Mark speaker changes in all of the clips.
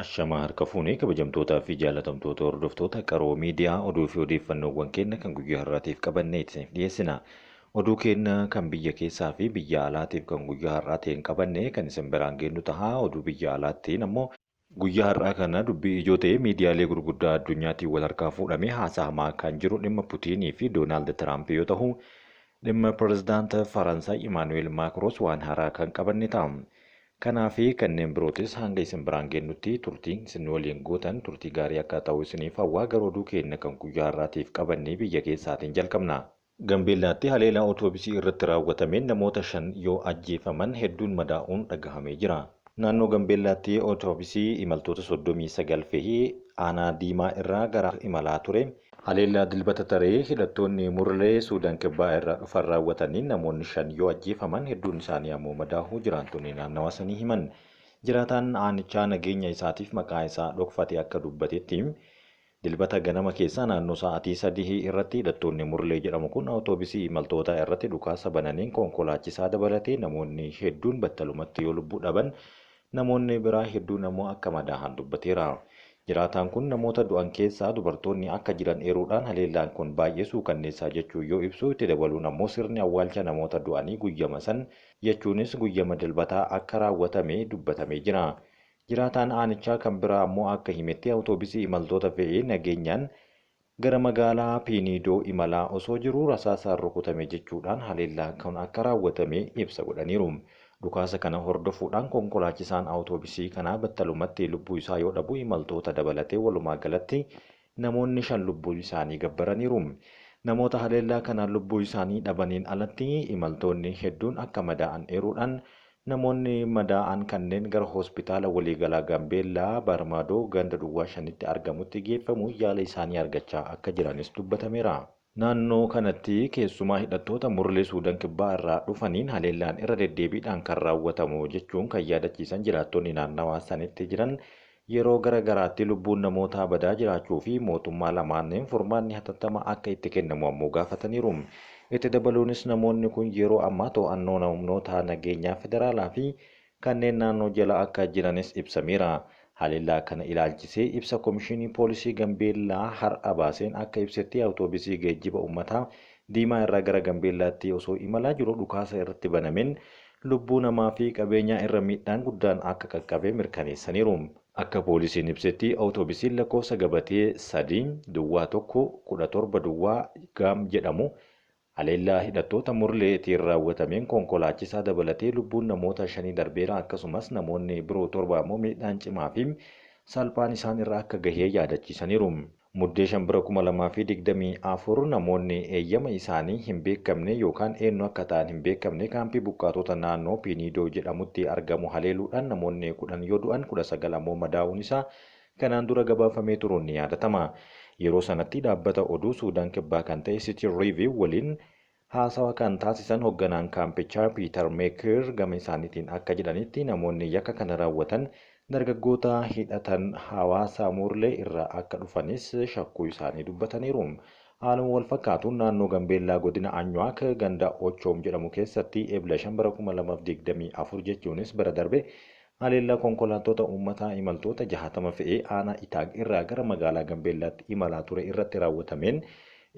Speaker 1: Ashamaa harka fuunee kabajamtootaa fi jaalatamtoota hordoftoota Qaroo Miidiyaa oduu fi odeeffannoowwan keenya kan guyyaa har'aatiif qabannee isiniif dhiyeessina. Oduu keenya kan biyya keessaa fi biyya alaatiif kan guyyaa har'aa ta'een qabanne kan isin biraan geennu taha. Oduu biyya alaattiin ammoo guyyaa har'aa kana dubbii ijoo ta'ee miidiyaalee gurguddaa addunyaatiin wal harkaa fuudhamee haasa'amaa kan jiru dhimma Putiinii fi Doonaald Tiraamp yoo tahu, dhimma pirezidaanta Faransaay Imaanu'eel Maakroos waan haaraa kan qabanne ta'a. Kanaa fi kanneen birootis hanga isin biraan geennutti turtiin isin nu waliin gootan turtii gaarii akka ta'u isiniif hawwaa gara oduu keenya kan guyyaa har'aatiif qabannee biyya keessaatiin jalqabna. Gambeellaatti haleelaa Otoobisii irratti raawwatameen namoota 5 yoo ajjeefaman hedduun madaa'uun dhagahamee jira. Naannoo Gambeellaatti Otoobisii imaltoota 39 fe'ee aanaa Diimaa irraa gara imalaa ture Haleellaa Dilbata tare hidhattoonni Murlee Suudaan Kibbaa irraa dhufan raawwataniin namoonni 5 yoo ajjeefaman hedduun isaanii ammoo madaahuu jiraantonni naannawa sanii himan. Jiraataan aanichaa nageenya isaatiif maqaa isaa dhokfate akka dubbatetti, Dilbata ganama keessaa naannoo sa'aatii sadihii irratti hidhattoonni Murlee jedhamu kun awutoobisii imaltootaa irratti dhukaasa bananiin konkolaachisaa dabalatee namoonni hedduun battalumatti yoo lubbuu dhaban namoonni biraa hedduun ammoo akka madaahan dubbateera. Jiraataan kun namoota du'an keessaa dubartoonni akka jiran eeruudhaan haleellaan kun baay'ee suukanneessaa jechuun yoo ibsu itti dabaluun ammoo sirni awwaalcha namoota du'anii guyyama san jechuunis guyyama Dilbataa akka raawwatame dubbatamee jira. Jiraataan aanichaa kan biraa ammoo akka himetti awutoobisii imaltoota fe'ee nageenyaan gara magaalaa Piiniidoo imalaa osoo jiruu rasaasaan rukutame jechuudhaan haleellaan kun akka raawwatame ibsa godhaniiru. Dhukaasa kana hordofuudhaan konkolaachisaan awutoobisii kanaa battalumatti lubbuu isaa yoo dhabu imaltoota dabalatee walumaa galatti namoonni 5 lubbuu isaanii gabbaraniiru. Namoota haleellaa kanaan lubbuu isaanii dhabaniin alatti imaltoonni hedduun akka madaa'an eeruudhaan namoonni madaa'an kanneen gara Hospitaala Waliigalaa Gaambeellaa Baarmaadoo ganda duwwaa 5tti argamutti geeffamuun yaala isaanii argachaa akka jiranis dubbatameera. Naannoo kanatti keessumaa hidhattoota Murlee Suudan Kibbaa irraa dhufaniin haleellaan irra deddeebiidhaan kan raawwatamu jechuun kan yaadachiisan jiraattonni naannawaa sanitti jiran yeroo gara garaatti lubbuun namootaa badaa jiraachuu fi mootummaa lamaaniin furmaanni hatattamaa akka itti kennamu ammoo gaafataniiru. Itti dabaluunis namoonni kun yeroo ammaa to'annoo humnoota nageenyaa federaalaa fi kanneen naannoo jala akka jiranis ibsameera. Haleellaa kana ilaalchisee ibsa Komishinii Poolisii Gambeellaa har'a baaseen akka ibsetti awutoobisii geejjiba ummataa Diimaa irraa gara Gambeellaatti osoo imalaa jiru dhukaasa irratti banameen lubbuu namaa fi qabeenyaa irra miidhaan guddaan akka qaqqabe mirkaneessaniiru. Akka poolisiin ibsetti awutoobisiin lakkoofsa gabatee 3, duwwaa 1, 17 duwwaa Gaam jedhamu haleellaa hidhattoota Murleetiin raawwatameen konkolaachisaa dabalatee lubbuun namoota shanii darbeera akkasumas namoonni biroo 7 ammoo miidhaan cimaa fi salphaan isaan irra akka gahe yaadachiisaniiru. Muddee 5 bara 2024 namoonni eeyyama isaanii hin beekamne yookaan eenyu akka ta'an hin beekamne kaampii buqqaatota naannoo Piiniidoo jedhamutti argamu haleeluudhaan namoonni 10 yoo du'an 19 ammoo madaa'uun isaa kanaan dura gabaafamee turuun ni yaadatama. Yeroo sanatti dhaabbata oduu Suudaan Kibbaa kan ta'e City Review waliin haasawa kan taasisan hogganaan kaampichaa Piitar Meekiir gama isaaniitiin akka jedhanitti namoonni yakka kana raawwatan dargaggoota hidhatan hawaasa Muurlee irraa akka dhufanis shakkuu isaanii dubbataniiru. Haaluma walfakkaatuun naannoo Gambeellaa godina Anyuwaak ganda Ochoom jedhamu keessatti Ebla 5 bara 2024 jechuunis bara darbe haleellaa konkolaattota uummataa imaltoota 60 fe'ee aanaa Itaag irraa gara magaalaa Gambeellaatti imalaa ture irratti raawwatameen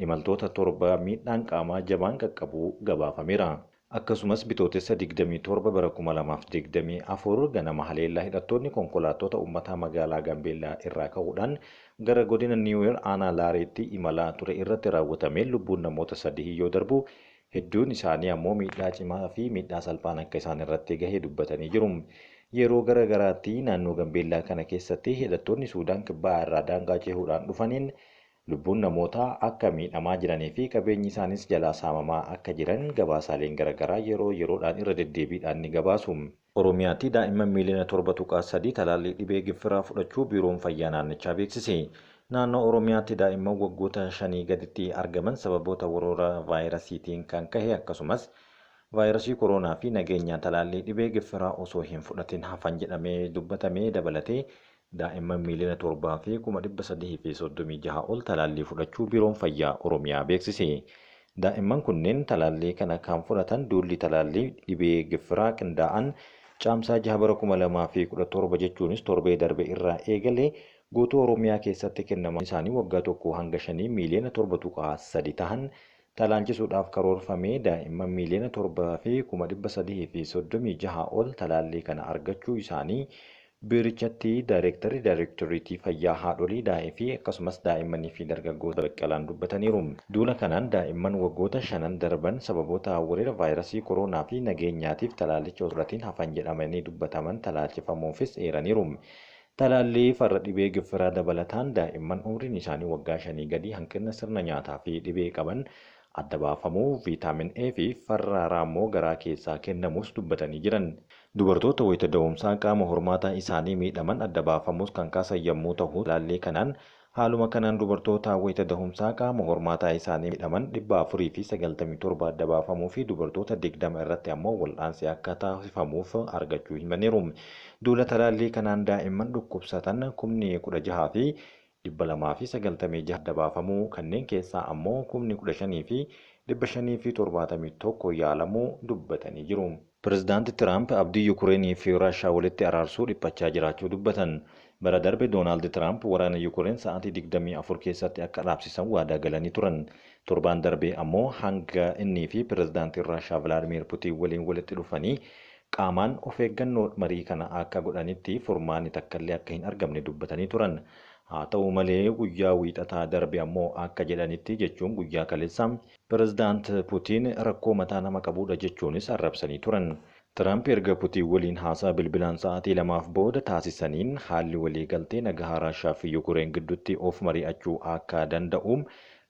Speaker 1: imaltoota 7 miidhaan qaamaa jabaan qaqqabuu gabaafameera. Akkasumas Bitootessa 27 bara 2024 ganama haleellaa hidhattoonni konkolaattota uummataa magaalaa Gaambeellaa irraa ka'uudhaan gara godina Niiweer aanaa Laareetti imalaa ture irratti raawwatameen lubbuun namoota sadihii yoo darbu hedduun isaanii ammoo miidhaa cimaa fi miidhaa salphaan akka isaan irratti gahe dubbatanii jiru. Yeroo gara garaatti naannoo Gambeellaa kana keessatti hidhattoonni Suudaan Kibbaa irraa daangaa cehuudhaan dhufaniin lubbuun namootaa akka miidhamaa jiranii fi qabeenyi isaanis jalaa saamamaa akka jiran gabaasaaleen gara garaa yeroo yeroodhaan irra deddeebiidhaan ni gabaasu. Oromiyaatti daa'imman miiliyoona 7.3 talaallii dhibee Giffiraa fudhachuu Biiroon Fayyaa naannichaa beeksise. Naannoo Oromiyaatti daa'imman waggoota shanii gaditti argaman sababoota weerara vaayirasiitiin kan kahe akkasumas vaayirasii koroonaa fi nageenyaan talaallii dhibee Giffiraa osoo hin fudhatin hafan jedhamee dubbatame dabalatee daa'imman miiliyoona 7 fi 336,000 ol talaallii fudhachuu Biiroon Fayyaa Oromiyaa beeksise. Daa'imman kunneen talaallii kana kan fudhatan duulli talaallii dhibee Giffiraa qindaa'aan Caamsaa 6 bara 2017 jechuunis torbee darbe irraa eegalee guutuu Oromiyaa keessatti kennama isaanii waggaa 1 hanga 5 miiliyoona 7.3 tahan talaalchisuudhaaf karoorfamee daa'imman miiliyoona 7 fi 336,000 ol talaallii kana argachuu isaanii Biirichatti Daayreektarri Daayreektoreetii Fayyaa Haadholii, Daa'ii fi akkasumas Daa'immanii fi Dargaggoota Baqqalaan dubbataniiru. Duula kanaan daa'imman waggoota shanan darban sababoota weerara vaayrasii koroonaa fi nageenyaatiif talaallicha osoo fudhatiin hafan jedhamanii dubbataman talaalchifamuufis eeraniiru. Talaallii farra dhibee giffiraa dabalataan daa'imman umriin isaanii waggaa shanii gadii hanqina sirna nyaataa fi dhibee qaban adda baafamuu, Viitaamin A fi farra raammoo garaa keessaa kennamuus dubbatanii jiran. Dubartoota wayita da'umsaa qaama hormaataa isaanii miidhaman adda baafamuus kan kaasan yammuu tahu, talaallii kanaan haaluma kanaan dubartoota wayita dahumsaa qaama hormaataa isaanii miidhaman 497 adda baafamuu fi dubartoota 20 irratti ammoo wal'aansi akka taasifamuuf argachuu himaniiru. Duula talaallii kanaan daa'imman dhukkubsatan kumni 16 fi 296 adda baafamuu, kanneen keessaa ammoo kumni 15 fi 571 yaalamuu dubbatanii jiru. Pirezidaanti Tiraamp abdii Yukureenii fi Raashaa walitti araarsuu dhiphachaa jiraachuu dubbatan. Bara darbe Doonaald Tiraamp waraana Yukureen sa'aatii 24 keessatti akka dhaabsisan waadaa galanii turan. Torbaan darbe ammoo hanga innii fi pirezidaantiin Raashaa Vilaadmiir Putiin waliin walitti dhufanii qaamaan of eeggannoo marii kana akka godhanitti furmaanni takkallee akka hin argamne dubbatanii turan. Haa ta'u malee guyyaa Wiixataa darbe ammoo akka jedhanitti jechuun guyyaa kaleessaa Pirezidaant Putiin rakkoo mataa nama qabuudha jechuunis arrabsanii turan. Tiraamp erga Putiin waliin haasaa bilbilaan sa'aatii lamaaf booda taasisaniin haalli waliigaltee nagahaa Raashaa fi Yukureen gidduutti of mari'achuu akka danda'u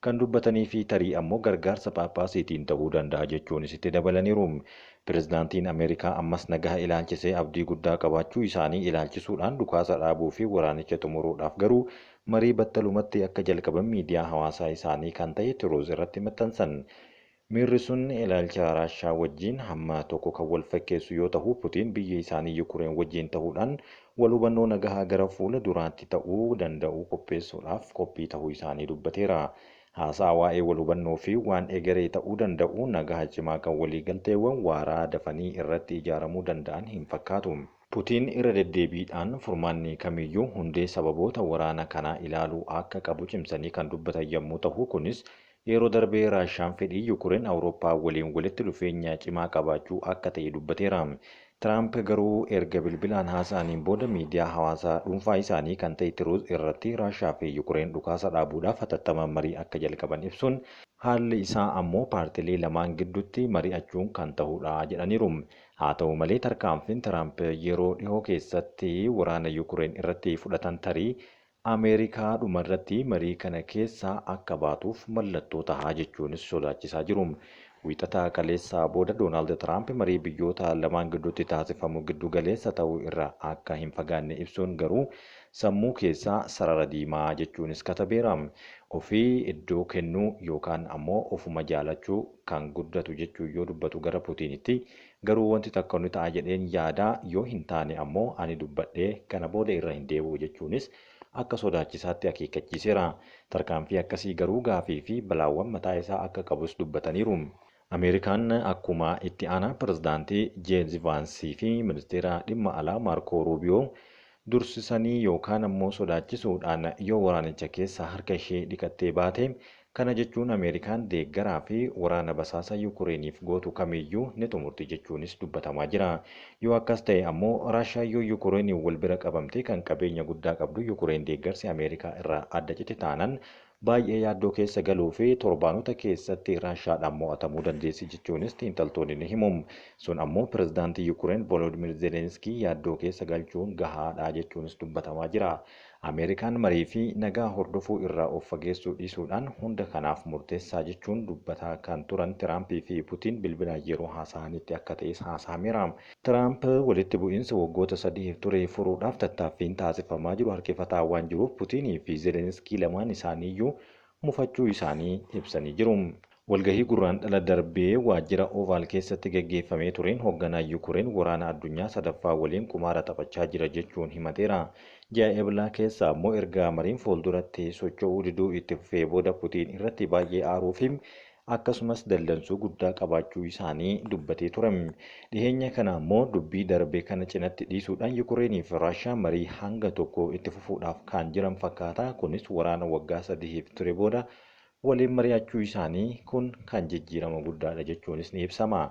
Speaker 1: kan dubbataniifi tarii ammoo gargaarsa Phaaphaasiitiin ta'uu danda'a jechuunis itti dabalaniiru. Pirezidaantiin Ameerikaa ammas nagaha ilaalchisee abdii guddaa qabaachuu isaanii ilaalchisuudhaan dhukaasa dhaabuu fi waraanicha xumuruudhaaf garuu marii battalumatti akka jalqaban miidiyaa hawaasaa isaanii kan ta'e Truth irratti maxxansan. Miirri sun ilaalcha Raashaa wajjiin hamma tokko kan wal fakkeessu yoo tahu, Putiin biyya isaanii Yukureen wajjiin tahuudhaan wal hubannoo nagahaa gara fuula duraatti ta'uu danda'u qopheessuudhaaf qophii tahuu isaanii dubbateera. Haasa'a waa'ee wal hubannoo fi waan egeree ta'uu danda'u nagaha cimaa kan waliigalteewwan waaraa dafanii irratti ijaaramuu danda'an hin fakkaatu. Putiin irra deddeebiidhaan furmaanni kamiyyuu hundee sababoota waraana kanaa ilaaluu akka qabu cimsanii kan dubbatan yammuu tahu, kunis yeroo darbe Raashaan fedhii Yukureen Awurooppaa waliin walitti dhufeenya cimaa qabaachuu akka ta'e dubbateera. Tiraamp garuu erga bilbilaan haasa'aniin booda miidiyaa hawaasaa dhuunfaa isaanii kan ta'e Tiruuz irratti Raashaa fi Yukureen dhukaasa dhaabuudhaaf hatattamaan marii akka jalqaban ibsuun, haalli isaa ammoo paartilee lamaan gidduutti mari'achuun kan tahudha jedhaniiru. Haa ta'u malee tarkaanfiin Tiraamp yeroo dhihoo keessatti waraana Yukureen irratti fudhatan tarii Ameerikaa dhumarratti marii kana keessaa akka baatuuf mallattoo taha jechuunis sodaachisaa jiru. Wiixata kaleessaa booda Doonaald Tiraamp marii biyyoota lamaan gidduutti taasifamu giddu galeessa ta'uu irraa akka hin fagaanne ibsuun garuu sammuu keessa sarara diimaa jechuunis katabeera. Ofii iddoo kennuu yookaan ammoo ofuma jaalachuu kan guddatu jechuun yoo dubbatu gara Putiinitti garuu wanti takka ni ta'a jedheen yaada, yoo hin taane ammoo ani dubbadhee kana booda irra hin deebi'u jechuunis akka sodaachisaatti akeekkachiiseera. Tarkaanfii akkasii garuu gaafii fi balaawwan mataa isaa akka qabus dubbataniiru. Ameerikaan akkuma itti aanaa pirezidaantii JD Vaansii fi ministeera dhimma alaa Maarkoo Ruubiyoo dursisanii yookaan ammoo sodaachisuudhaan yoo waraanicha keessaa harka ishee dhiqattee baate, kana jechuun Ameerikaan deeggaraa fi waraana basaasa Yukureeniif gootu kamiyyuu ni xumurti jechuunis dubbatamaa jira. Yoo akkas ta'e ammoo Raashaan yoo Yukureeniin wal bira qabamte kan qabeenya guddaa qabdu Yukureen deeggarsi Ameerikaa irraa adda cite taanan baay'ee yaaddoo keessa galuu fi torbaanota keessatti Raashaadhaan mo'atamuu dandeessi jechuunis xiinxaltoonni ni himu. Sun ammoo pirezidaantii Yukureen Volodymyr Zelensky yaaddoo keessa galchuun gahaadha jechuunis dubbatamaa jira. Ameerikaan marii fi nagaa hordofuu irraa of fageessuu dhiisuudhaan hunda kanaaf murteessaa jechuun dubbataa kan turan Tiraampii fi Putiin bilbilaan yeroo haasa'anitti akka ta'es haasa'ameera. Tiraamp walitti bu'iinsa waggoota sadiif ture furuudhaaf tattaaffiin taasifamaa jiru harkifataa waan jiruuf Putiinii fi Zelenskii lamaan isaaniiyyuu mufachuu isaanii ibsanii jiru. Walgahii Gurraandhala darbee waajjira Ovaal keessatti gaggeeffamee tureen hogganaan Yukureen waraana addunyaa sadaffaa waliin qumaara taphachaa jira jechuun himateera. Ji'a Eblaa keessa ammoo erga mariin fuulduratti socho'uu diduu itti fufee booda Putiin irratti baay'ee aaruu fi akkasumas dallansuu guddaa qabaachuu isaanii dubbatee ture. Dhiheenya kana ammoo dubbii darbe kana cinatti dhiisuudhaan Yukureenii fi Raashaa marii hanga tokko itti fufuudhaaf kan jiran fakkaata. Kunis waraana waggaa sadiif ture booda waliin mari'achuu isaanii kun kan jijjiirama guddaadha jechuunis ni ibsama.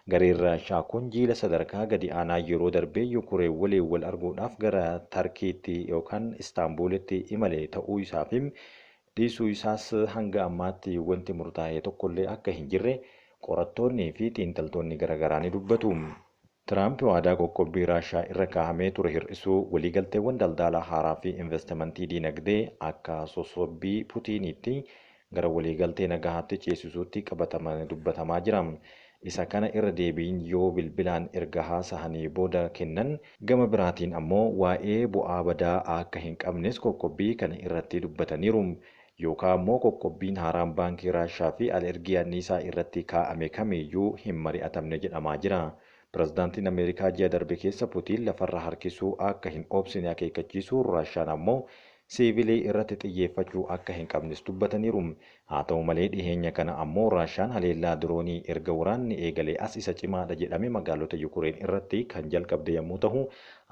Speaker 1: Gareen Raashaa kun jiila sadarkaa gadi aanaa yeroo darbee Yukureen waliin wal arguudhaaf gara Tarkiitti yookaan Istaanbuulitti imale ta'uu isaa fi dhiisuu isaas hanga ammaatti wanti murtaa'e tokkollee akka hin jirre qorattoonnii fi xiinxaltoonni garaagaraa ni dubbatu. Tiraamp waadaa qoqqobbii Raashaa irra kaa'amee ture hir'isuu, waliigalteewwan daldalaa haaraa fi investimentii diinagdee akka sossobbii Putiinitti gara waliigaltee nagahaatti ceesisuutti qabataman dubbatamaa jira. Isa kana irra deebiin yoo bilbilaan erga haasa'anii booda kennan gama biraatiin ammoo waa'ee bu'aa badaa akka hin qabnes qoqqobbii kana irratti dubbataniiru. Yookaan ammoo qoqqobbiin haaraan baankii Raashaa fi al-ergii anniisaa irratti kaa'ame kamiyyuu hin mari'atamne jedhamaa jira. Pirezidaantiin Ameerikaa ji'a darbe keessa Putiin lafarra harkisuu akka hin obsine akeekkachiisuu, Raashaan ammoo siivilii irratti xiyyeeffachuu akka hin qabnes dubbataniiru. Haa ta'u malee, dhiheenya kana ammoo Raashaan haleellaa diroonii erga waraanni eegalee as isa cimaadha jedhame magaalota Yukureen irratti kan jalqabde yommuu ta'u,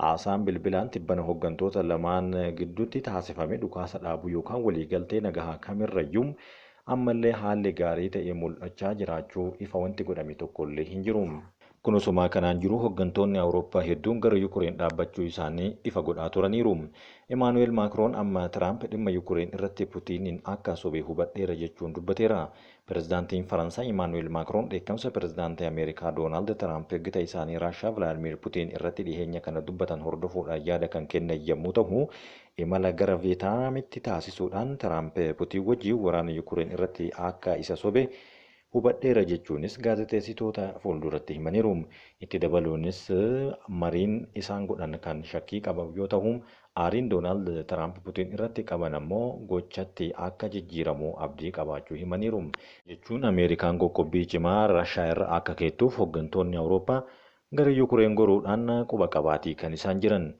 Speaker 1: haasaan bilbilaan tibbana hooggantoota lamaan gidduutti taasifame dhukaasa dhaabuu yookaan waliigaltee nagahaa kamirrayyuu ammallee haalli gaarii ta'e mul'achaa jiraachuu ifa wanti godhame tokkollee hin jiru. Kun osuma kanaan jiru, hooggantoonni Awurooppaa hedduun gara Yukureen dhaabbachuu isaanii ifa godhaa turaniiru. Imaanu'eel Maakroon amma Tiraamp dhimma Yukureen irratti Putiiniin akka sobe hubadheera jechuun dubbateera. Pirezidaantiin Faransaay Imaanu'eel Maakroon dheekkamsa pirezidaantii Ameerikaa Doonaald Tiraamp gita isaanii Raashaa Vilaadimiir Putiin irratti dhiheenya kana dubbatan hordofuudhaan yaada kan kennan yommuu ta'u, imala gara Veetnaamitti taasisuudhaan Tiraamp Putiin wajjin waraana Yukureen irratti akka isa sobe hubadheera jechuunis gaazexeessitoota fuulduratti himaniiru. Itti dabaluunis mariin isaan godhan kan shakkii qabu yoo ta'u, aariin Doonaald Tiraamp Putiin irratti qaban ammoo gochatti akka jijjiiramu abdii qabaachuu himaniiru. Jechuun Ameerikaan qoqqobbii cimaa Raashaa irra akka keettuuf hooggantoonni Awurooppaa gara Yukureen goruudhaan quba qabaatii kan isaan jiran.